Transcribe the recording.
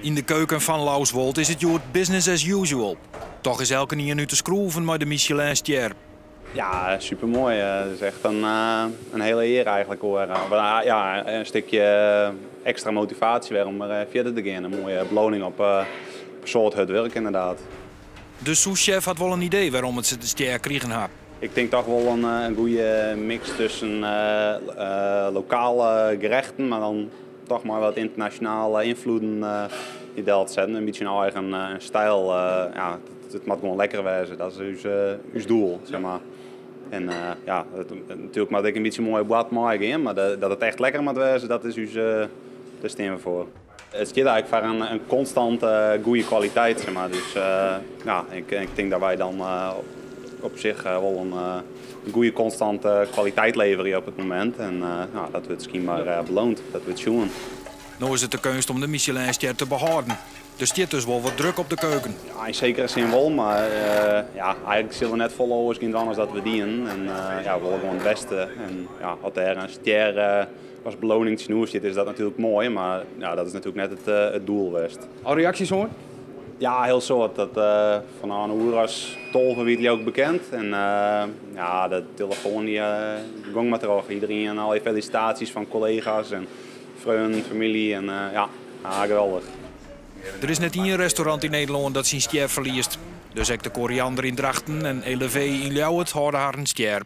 Yn de keuken fan Lauswolt is it hjoed business as usual. Toch is elkenien út de skroeven mei de Michelinstjer. Ja, supermoai. Het is echt een hele eer eigenlijk, hoor. Maar, ja, een stukje extra motivatie weer om er verder te gaan. Een mooie beloning op soort het werk inderdaad. De souschef hat wol in idee wêrom't se de stjer krigen ha. Ik denk toch wel een goede mix tussen lokale gerechten, maar dan toch maar wat internationale invloeden die dat zetten. Een beetje een eigen stijl. Ja, het moet gewoon lekker wezen. Dat is ons doel, zeg maar. En ja, natuurlijk moet ik een beetje een mooie blad maken, maar dat het echt lekker moet wezen, dat is ons, daar staan we voor. Het zit eigenlijk voor een constante goede kwaliteit, zeg maar. Dus ja, ik denk dat wij dan op zich wel een goede constante kwaliteit leveren op het moment. En nou, dat wordt misschien maar beloond, dat wordt zien. Nu is het de kunst om de Michelinster te behouden. Er zit dus wel wat druk op de keuken. Ja, in zekere zin wel, maar ja, eigenlijk zullen we net volle oors gaan als dat we dienen. En ja, we willen gewoon het beste. En ja, als er een ster als beloning snoer zit, is dat natuurlijk mooi, maar ja, dat is natuurlijk net het doel geweest. Al reacties hoor? Ja, heel soort. Dat van Arne Oeras tolven wie ook bekend. En ja, de telefoon die ging maar terug. Iedereen en al die felicitaties van collega's en vrienden, familie. En ja, ja, geweldig. Er is net één restaurant in Nederland dat zijn ster verliest. Dus ook de Koriander in Drachten en Elevé in Ljouwert houden haar een ster.